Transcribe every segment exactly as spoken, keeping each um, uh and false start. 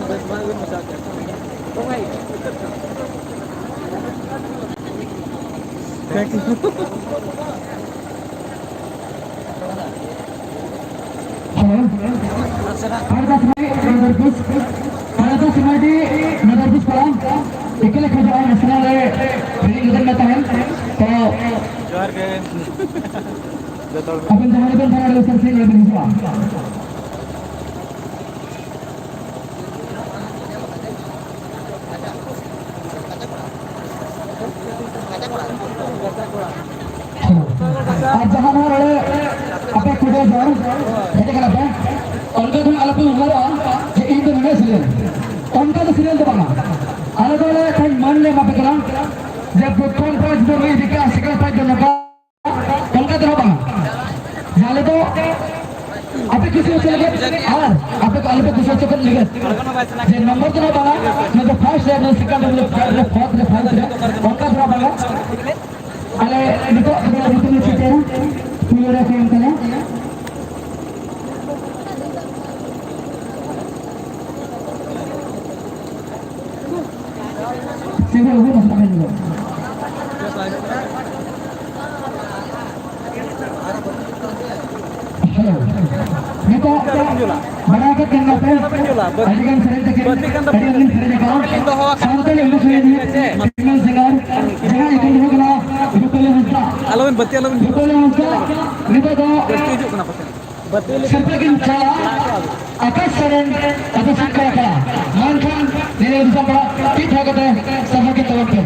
ᱵᱮᱥ ᱵᱟᱝ ᱵᱤᱱ ᱢᱮᱥᱟ ᱠᱮᱫ᱾ ᱦᱮᱞᱳ᱾ ᱟᱨ ᱫᱟᱥ ᱢᱟᱹᱭ ᱱᱚᱫᱚᱨᱯᱩᱥ, ᱟᱨ ᱫᱟᱥ ᱢᱟᱹᱭ ᱱᱚᱫᱚᱨᱯᱩᱥ ᱠᱚᱲᱟ, ᱮᱠᱞᱟ ᱠᱷᱚᱡᱚᱜᱼᱟ ᱱᱮᱥᱱᱟᱞ ᱨᱮ ᱴᱨᱮᱱᱤᱝ ᱠᱟᱛᱮ ᱢᱮ ᱛᱟᱦᱮᱱ᱾ ᱛᱚ ᱡᱚᱦᱟᱨ ᱜᱮ ᱡᱚᱛᱚ ᱦᱚᱲ᱾ ᱟᱵᱮᱱ ᱡᱟᱦᱟᱸ ᱨᱮᱵᱮᱱ ᱛᱟᱦᱮᱱᱟ, ᱟᱹᱰᱤ ᱩᱥᱟᱹᱨᱟ ᱥᱮᱫ ᱨᱮᱵᱮᱱ ᱦᱤᱡᱩᱜᱼᱟ᱾ ᱟᱨ ᱡᱟᱦᱟᱸ ᱱᱚᱣᱟ ᱨᱮ ᱟᱯᱮ ᱠᱷᱚᱡᱚᱜ ᱡᱚᱝ ᱦᱮᱡ ᱠᱟᱱᱟ ᱯᱮ, ᱚᱱᱠᱟ ᱫᱚ ᱟᱞᱚᱯᱮ ᱩᱭᱦᱟᱹᱨᱚᱜᱼᱟ ᱡᱮ ᱤᱧ ᱫᱚ ᱱᱩᱱᱟᱹᱜ ᱥᱤᱨᱤᱭᱟᱞ, ᱚᱱᱠᱟ ᱫᱚ ᱥᱤᱨᱤᱭᱟᱞ ᱫᱚ ᱵᱟᱝᱟ᱾ ᱟᱞᱮ ᱫᱚ ᱟᱞᱮ ᱴᱷᱮᱱ ᱢᱟᱹᱱ ᱞᱮ ᱮᱢᱟ ᱯᱮ ᱠᱟᱱᱟ ᱡᱮ ᱯᱨᱚᱛᱷᱚᱢ ᱯᱨᱟᱭᱤᱡᱽ ᱫᱚ ᱱᱩᱭ ᱤᱫᱤ ᱠᱟᱜᱼᱟ, ᱥᱮᱠᱮᱱᱰ ᱯᱨᱟᱭᱤᱡᱽ ᱫᱚ ᱱᱚᱝᱠᱟ᱾ ᱚᱱᱠᱟ ᱫᱚ ᱵᱟᱝ, ᱡᱟᱦᱟᱸ ᱟᱞᱮ ᱫᱚ ᱟᱯᱮ ᱠᱩᱥᱤ ᱦᱚᱪᱚ ᱞᱟᱹᱜᱤᱫ ᱟᱨ ᱟᱯᱮ ᱠᱚ ᱟᱞᱚ ᱯᱮ ᱠᱩᱥᱤ ᱦᱚᱪᱚ ᱠᱚ ᱞᱟᱹᱜᱤᱫ ᱡᱮ ᱱᱚᱢᱵᱚᱨ ᱫᱚ ᱵᱟᱝᱟ, ᱱᱚᱣᱟ ᱫᱚ ᱯᱷᱟᱥᱴ ᱨᱮ, ᱥᱮᱠᱮᱱᱰ ᱨᱮ, ᱛᱷᱟᱨᱰ ᱨᱮ, ᱯᱷᱳᱨᱛᱷ ᱨᱮ, ᱯᱷᱟᱭᱤᱵᱷ ᱨᱮ, ᱚᱱᱠᱟ ᱫᱚ ᱵᱟᱝᱟ᱾ ᱟᱞᱮ ᱱᱤᱛᱚᱜ ᱫᱚ ᱧᱩᱛᱩᱢ ᱞᱮ ᱪᱷᱩᱴᱟᱹᱣᱟ, ᱯᱩᱭᱞᱩ ᱨᱮ ᱚᱠᱚᱭ ᱮᱢ ᱠᱟᱱᱟ? ᱥᱤᱵᱤᱞ ᱦᱩᱭ ᱱᱟ ᱥᱟᱵᱮᱱ ᱫᱚ᱾ ᱦᱮᱞᱳ᱾ ᱱᱤᱛᱚᱜ ᱵᱟᱲᱟᱭ ᱠᱟᱛᱮ ᱱᱚᱛᱮ ᱟᱹᱰᱤ ᱜᱟᱱ ᱥᱮᱨᱮᱧ ᱛᱟᱹᱠᱤᱱ, ᱟᱹᱰᱤ ᱜᱟᱱ ᱥᱮᱨᱮᱧ ᱟᱠᱟᱫᱼᱟ᱾ ᱥᱟᱶᱛᱟᱞᱤ ᱤᱱᱰᱟᱥᱴᱨᱤ ᱨᱤᱱᱤᱡ ᱯᱷᱮᱢᱟᱥ ᱥᱤᱝᱜᱟᱨ, ᱡᱟᱦᱟᱸ ᱧᱩᱛᱩᱢ ᱫᱚ ᱦᱩᱭᱩᱜ ᱠᱟᱱᱟ ᱨᱩᱯᱟᱹᱞᱤ ᱦᱟᱸᱥᱫᱟ᱾ ᱟᱞᱚᱵᱮᱱ ᱵᱟᱹᱛᱤ, ᱟᱞᱚᱵᱮᱱ ᱨᱩᱯᱟᱹᱞᱤ ᱦᱟᱸᱥᱫᱟ ᱱᱤᱛᱚᱜ ᱫᱚ ᱡᱟᱹᱥᱛᱤ ᱦᱤᱡᱩᱜ ᱠᱟᱱᱟ ᱯᱟᱥᱮᱡ᱾ ᱥᱤᱨᱯᱟᱹ ᱠᱤᱱ ᱪᱟᱞᱟ ᱟᱠᱟᱥ ᱥᱚᱨᱮᱱ, ᱟᱵᱚ ᱥᱟᱱᱛᱟᱲ ᱠᱚᱲᱟ᱾ ᱢᱟ ᱮᱱᱠᱷᱟᱱ ᱱᱤᱭᱟᱹ ᱫᱤᱥᱚᱢ ᱯᱟᱲᱟ ᱛᱤ ᱛᱷᱟᱭᱚ ᱠᱟᱛᱮ ᱥᱟᱨᱦᱟᱣ ᱠᱤᱱ ᱛᱟᱵᱚᱱ ᱯᱮ᱾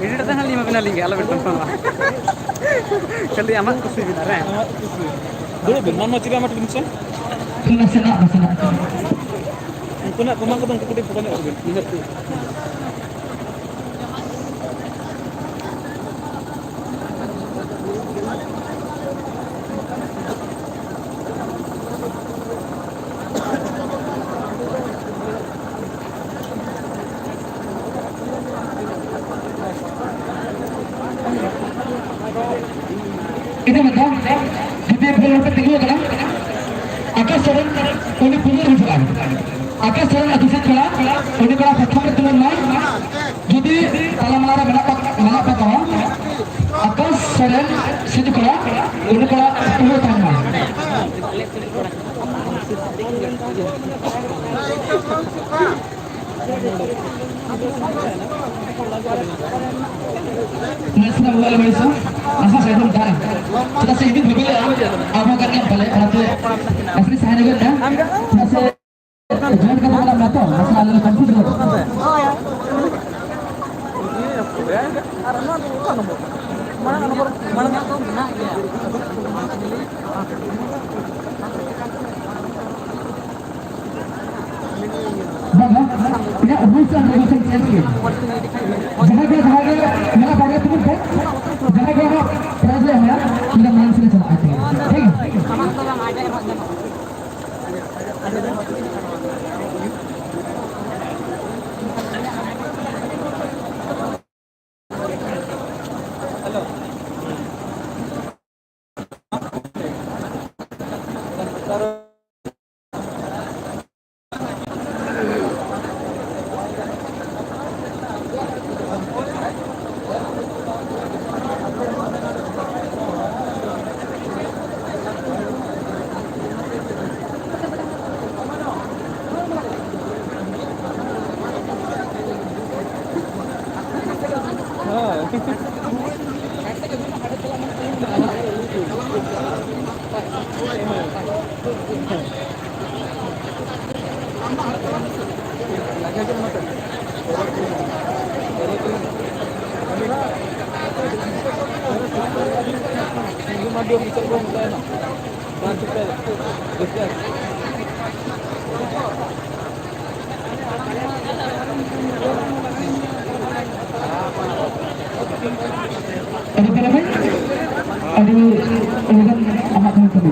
ᱮᱰᱤᱴ ᱠᱟᱛᱮ ᱦᱟᱸᱜ ᱞᱤᱧ ᱮᱢᱟ ᱵᱮᱱᱟ ᱞᱤᱝᱠ, ᱟᱞᱚ ᱵᱮᱱ ᱴᱮᱱᱥᱚᱱᱚᱜᱼᱟ᱾ ᱠᱷᱟᱹᱞᱤ ᱟᱢᱟᱜ ᱠᱩᱥᱤ ᱵᱮᱱᱟ ᱨᱮ᱾ ᱫᱩᱲᱩᱵ ᱵᱮᱱ, ᱢᱟ, ᱢᱟ, ᱪᱮᱫ ᱨᱮ ᱟᱢᱟᱜ ᱴᱮᱱᱥᱚᱱ? ᱱᱟᱥᱮᱱᱟᱜ, ᱱᱟᱥᱮᱱᱟᱜ᱾ ᱩᱱᱠᱩᱱᱟᱜ ᱠᱚᱢᱟ ᱠᱚᱫᱚ ᱩᱱᱠᱩ ᱠᱟᱹᱴᱤᱡ ᱯᱷᱳᱠᱟᱥ ᱧᱚᱜ ᱠᱚᱵᱮᱱ, ᱱᱤᱦᱟᱹᱛ ᱜᱮ᱾ ᱤᱫᱤ ᱢᱮᱛᱟ, ᱡᱩᱫᱤ ᱵᱷᱩᱞ ᱦᱚᱲ ᱯᱮ ᱛᱤᱸᱜᱩ ᱟᱠᱟᱱᱟ, ᱟᱠᱟᱥ ᱥᱚᱨᱮᱱ ᱩᱱᱤ ᱯᱩᱭᱞᱩ ᱨᱮ ᱦᱤᱡᱩᱜᱼᱟ᱾ ᱟᱠᱟᱥ ᱥᱚᱨᱮᱱ ᱟᱹᱛᱩ ᱥᱮᱫ ᱠᱚᱲᱟ, ᱩᱱᱤ ᱠᱚᱲᱟ ᱯᱨᱚᱛᱷᱚᱢ ᱨᱮ ᱛᱤᱸᱜᱩᱱ ᱢᱟᱭ᱾ ᱡᱩᱫᱤ ᱛᱟᱞᱟ ᱢᱟᱞᱟ ᱨᱮ ᱢᱮᱱᱟᱜ ᱯᱟ-, ᱢᱮᱱᱟᱜ ᱯᱮ ᱛᱟᱢᱟ, ᱟᱠᱟᱥ ᱥᱚᱨᱮᱱ ᱥᱤᱫᱩ ᱠᱚᱲᱟ, ᱩᱱᱤ ᱠᱚᱲᱟ ᱯᱩᱭᱞᱩ ᱛᱟᱦᱮᱱ ᱢᱟᱭ᱾ ᱱᱟᱥᱮᱱᱟᱜ ᱵᱚᱞᱚ ᱞᱮ ᱵᱟᱹᱲᱤᱡ ᱥᱚ, ᱟᱥᱟ ᱥᱮ ᱮᱠᱫᱚᱢ ᱫᱟᱨᱮ᱾ ᱪᱮᱫᱟᱜ ᱥᱮ ᱤᱧ ᱫᱩᱧ ᱵᱷᱟᱹᱵᱤ ᱞᱮᱫᱼᱟ, ᱟᱵᱚ ᱠᱟᱱ ᱜᱮᱭᱟᱢ ᱯᱟᱞᱮ, ᱚᱱᱟᱛᱮ ᱱᱟᱥᱮ ᱥᱟᱦᱟ ᱧᱚᱜᱚᱜ ᱢᱮ᱾ ᱪᱮᱫᱟᱜ ᱥᱮ join ᱠᱟᱛᱮ ᱵᱚᱞᱚ ᱢᱮ ᱛᱚ, ᱱᱟᱥᱮᱱᱟᱜ ᱟᱞᱮ ᱞᱮ confuse ᱧᱚᱜᱚᱜ ᱠᱟᱱᱟ᱾ ᱵᱟᱝᱟ, ᱤᱧᱟᱹᱜ rules and regulation change ᱜᱮ᱾ ᱡᱟᱦᱟᱸᱭ ᱜᱮ, ᱡᱟᱦᱟᱸᱭ ᱜᱮ ᱢᱮᱞᱟ ᱵᱟᱨᱭᱟ ᱛᱩᱞᱩᱡ ᱛᱮ, ᱡᱟᱦᱟᱸᱭ ᱜᱮ ᱚᱱᱟ prize ᱞᱮ ᱮᱢᱟᱭᱟ, ᱩᱱᱤ ᱫᱚ ᱢᱟᱲᱟᱝ ᱥᱮᱫ ᱮ ᱪᱟᱞᱟᱜᱼᱟ᱾ ᱴᱷᱤᱠ ᱜᱮᱭᱟ? ᱟᱹᱰᱤ ᱛᱟᱨᱟ ᱵᱷᱟᱭ, ᱟᱹᱰᱤ ᱟᱹᱰᱤᱜᱟᱱ ᱟᱢᱟᱜ ᱠᱟᱹᱢᱤ ᱠᱟᱹᱢᱤ᱾